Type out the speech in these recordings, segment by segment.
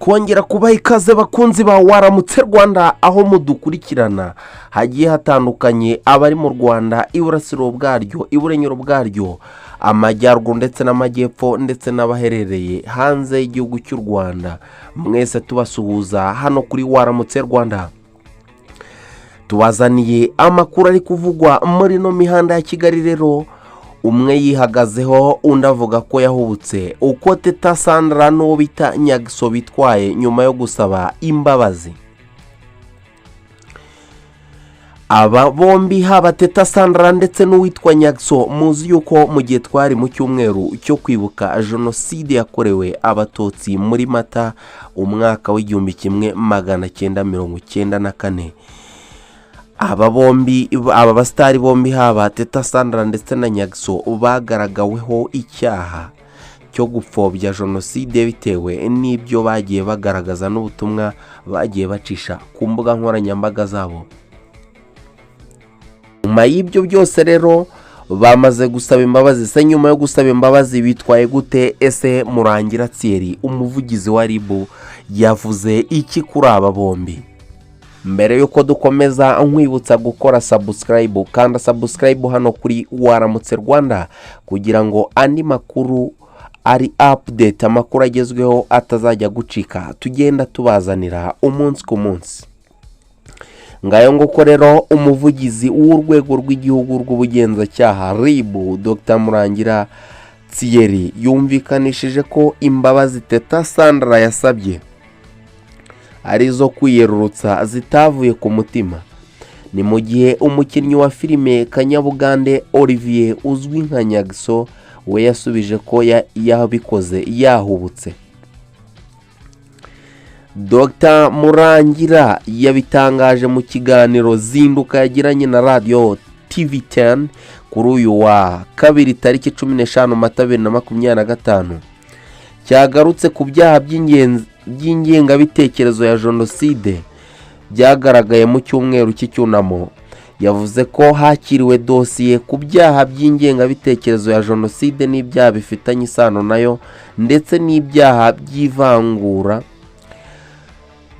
Twongera kubaha ikaze, bakunzi ba Waramutse Rwanda, aho mudukurikirana hagiye hatandukanye, abari mu Rwanda, iburasirazuba bwaryo, iburengero bwaryo, amajyaruguru ndetse n'amajyepfo, ndetse n'abaherereye hanze y'igihugu cy'u Rwanda. Mwese tubasuhuza hano kuri Waramutse Rwanda. Tubazaniye amakuru ari kuvugwa muri ino mihanda ya Kigali. Rero umwe yihagazeho, undi avuga ko yahubutse. Uko Teta Sandra n'uwo bita Nyaxo bitwaye nyuma yo gusaba imbabazi. Aba bombi, haba Teta Sandra ndetse n'uwitwa Nyaxo, muzi yuko mu gihe twari mu cyumweru cyo kwibuka Jenoside yakorewe Abatutsi muri Mata umwaka w'1994, aba bombi, aba basitari bombi, haba Teta Sandra ndetse na Nyaxo, bagaragaweho icyaha cyo gupfobya Jenoside bitewe n'ibyo bagiye bagaragaza n'ubutumwa bagiye bacisha ku mbuga nkoranyambaga zabo. Nyuma y'ibyo byose rero bamaze gusaba imbabazi. Se nyuma yo gusaba imbabazi bitwaye gute? Ese Murangira Thierry, umuvugizi wa RIB, yavuze iki kuri aba bombi? Mbere y'uko dukomeza, nkwibutsa gukora subscribe. Kanda subscribe hano kuri Waramutse Rwanda kugira ngo andi makuru ari update, amakuru agezweho atazajya gucika, tugenda tubazanira umunsi ku munsi. Ngayo nguko rero, umuvugizi w'Urwego rw'Igihugu rw'Ubugenzacyaha, RIB, Dr Murangira Thierry, yumvikanishije ko imbabazi Teta Sandra yasabye ari izo kwiyerurutsa, zitavuye ku mutima. Ni mu gihe umukinnyi wa filime Kanyabugande Olivier uzwi nka Nyaxo we yasubije ko yabikoze yahubutse. Dr Murangira yabitangaje mu kiganiro Zinduka yagiranye na Radiyo TV 10 kuri uyu wa kabiri, tariki 15 Mata 2025, cyagarutse ku byaha by'ingengabitekerezo ya Jenoside byagaragaye mu cyumweru cy'icyunamo. Yavuze ko hakiriwe dosiye ku byaha by'ingengabitekerezo ya Jenoside n'ibyaha bifitanye isano nayo, ndetse n'ibyaha by'ivangura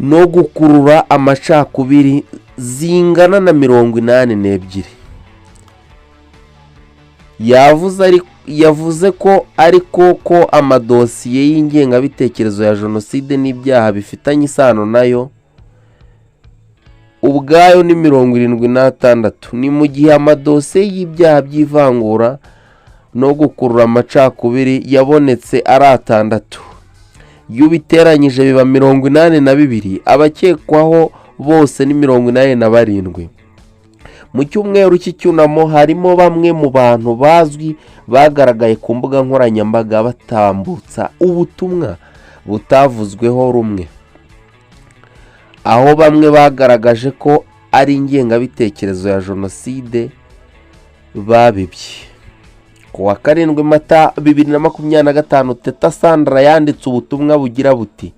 no gukurura amacakubiri zingana na 82. Yavuze ko ariko ko amadosiye y'ingengabitekerezo ya Jenoside n'ibyaha bifitanye isano nayo ubwayo ni 76. Ni mu gihe amadosiye y'ibyaha by'ivangura no gukurura amacakubiri yabonetse ari atandatu. Iyo ubiteranyije biba 82. Abakekwaho bose ni 87. Mu cyumweru cy'icyunamo harimo bamwe mu bantu bazwi bagaragaye ku mbuga nkoranyambaga batambutsa ubutumwa butavuzweho rumwe, aho bamwe bagaragaje ko ari ingengabitekerezo ya Jenoside babibye. Ku wa 7 Mata 2025, Teta Sandra yanditse ubutumwa bugira buti: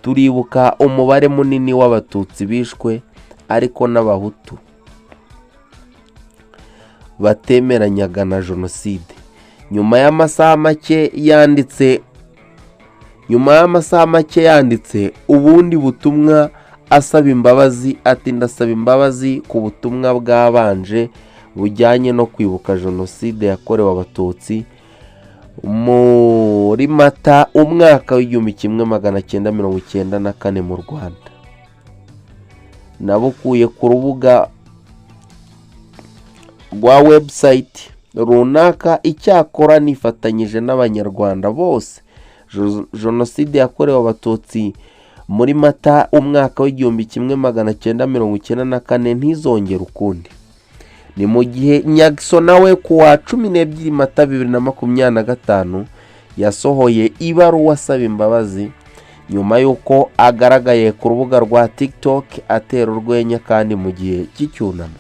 "Turibuka umubare munini w'Abatutsi bishwe, ariko n'Abahutu batemeranyaga na Jenoside." Nyuma y'amasaha make yanditse ubundi butumwa asaba imbabazi, ati: "Ndasaba imbabazi ku butumwa bwabanje bujyanye no kwibuka Jenoside yakorewe Abatutsi muri Mata umwaka w'1994 mu Rwanda. Nabukuye ku rubuga rwa website runaka. Icyakora nifatanyije n'Abanyarwanda bose. Jenoside yakorewe Abatutsi muri Mata umwaka w'1994 ntizongere ukundi." Ni mu gihe Nyaxo nawe ku wa 12 Mata 2025 yasohoye ibaruwa asaba imbabazi nyuma y'uko agaragaye ku rubuga rwa TikTok atera urwenya kandi mu gihe cy'icyunamo.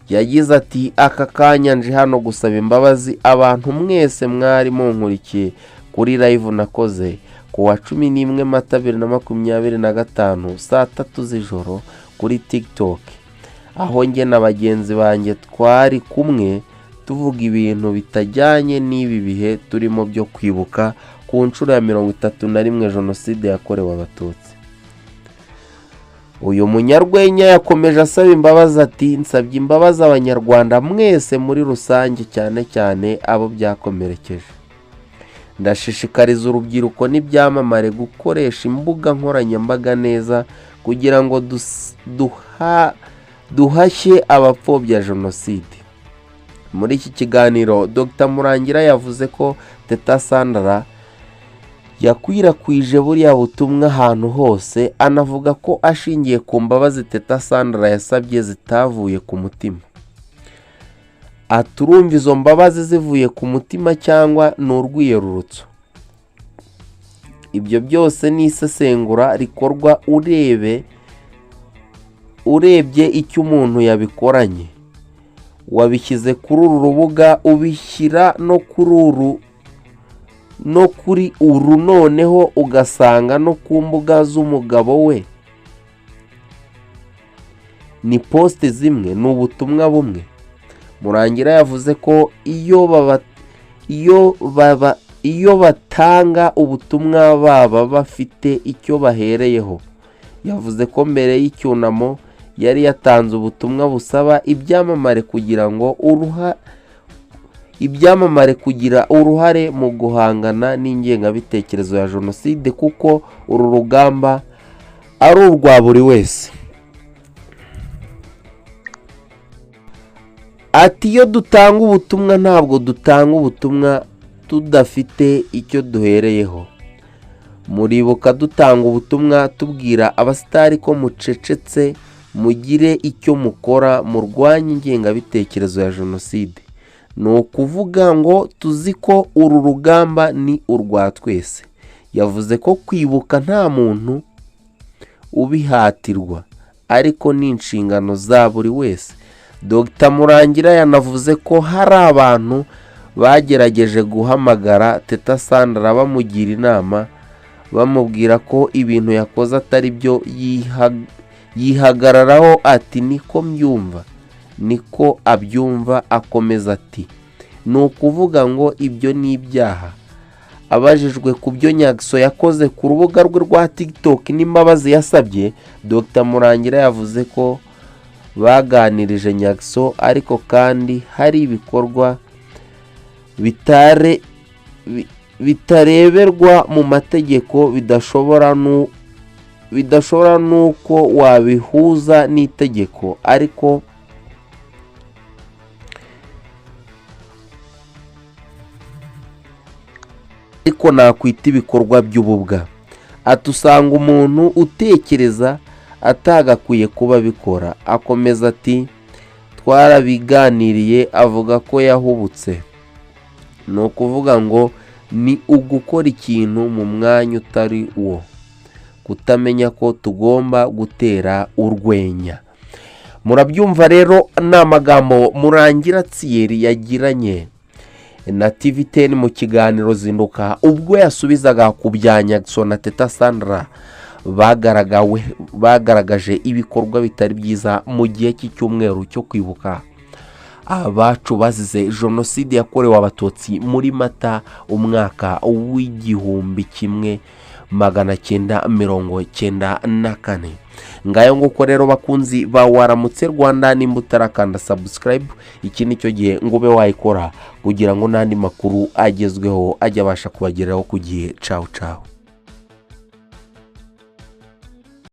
Yagize ati: "Aka kanya nje hano gusaba imbabazi abantu mwese mwari munkurikiye kuri live nakoze ku wa 11 Mata 2025 saa 3 z'ijoro kuri TikTok, aho njye na bagenzi banjye twari kumwe tuvuga ibintu bitajyanye n'ibi bihe turimo byo kwibuka." ku nshuro ya 31 Jenoside yakorewe Abatutsi. Uyu munyarwenya yakomeje asaba imbabazi, ati: "Nsabye imbabazi Abanyarwanda mwese muri rusange, cyane cyane abo byakomerekeje. Ndashishikariza urubyiruko n'ibyamamare gukoresha imbuga nkoranyambaga neza kugira ngo duhashye abapfobya jenoside." Muri iki kiganiro, Dr Murangira yavuze ko Teta Sandra yakwirakwije buriya butumwa ahantu hose, anavuga ko ashingiye ku mbabazi Teta Sandra yasabye zitavuye ku mutima. Ati: "Urumva izo mbabazi zivuye ku mutima cyangwa ni urwiyerurutso? Ibyo byose ni isesengura rikorwa urebye icyo umuntu yabikoranye. Wabishyize kuri uru rubuga, ubishyira no kuri uru no kuri uru, noneho ugasanga no ku mbuga z'umugabo we ni post zimwe, ni ubutumwa bumwe." Murangira yavuze ko iyo batanga ubutumwa baba bafite icyo bahereyeho. Yavuze ko mbere y'icyunamo yari yatanze ubutumwa busaba ibyamamare kugira uruhare mu guhangana n'ingengabitekerezo ya jenoside, kuko uru rugamba ari urwa buri wese. Ati: "Iyo dutanga ubutumwa, ntabwo dutanga ubutumwa tudafite icyo duhereyeho. Muribuka dutanga ubutumwa tubwira abasitari ko mucecetse, mugire icyo mukora murwanye ingengabitekerezo ya jenoside. Ni ukuvuga ngo tuzi ko uru rugamba ni urwa twese." Yavuze ko kwibuka nta muntu ubihatirwa, ariko ni inshingano za buri wese. Dr Murangira yanavuze ko hari abantu bagerageje guhamagara Teta Sandra bamugira inama, bamubwira ko ibintu yakoze atari byo, yihagararaho, ati: "Niko mbyumva, niko abyumva." Akomeza ati: "Ni ukuvuga ngo ibyo ni ibyaha." Abajijwe ku byo Nyaxo yakoze ku rubuga rwe rwa TikTok n'imbabazi yasabye, Dr Murangira yavuze ko baganirije Nyaxo, ariko kandi hari ibikorwa bitareberwa mu mategeko, bidashobora n'uko wabihuza n'itegeko, ariko nakwita ibikorwa by'ububwa. Ati: "Usanga umuntu utekereza atagakwiye kuba abikora." Akomeza ati: "Twarabiganiriye, avuga ko yahubutse. Ni ukuvuga ngo ni ugukora ikintu mu mwanya utari wo, kutamenya ko tugomba gutera urwenya." Murabyumva rero, ni amagambo Murangira Thierry yagiranye na TV 10 mu kiganiro Zinduka, ubwo yasubizaga ku bya Nyaxo na Teta Sandra bagaragaje ibikorwa bitari byiza mu gihe cy'icyumweru cyo kwibuka abacu bazize Jenoside yakorewe Abatutsi muri Mata umwaka w'1994. Ngayo nguko rero, bakunzi ba Waramutse Rwanda, nimba utarakanda subscribe, iki ni cyo gihe ngo ube wayikora kugira ngo n'andi makuru agezweho ajye abasha kubageraho ku gihe. Cawu cawu.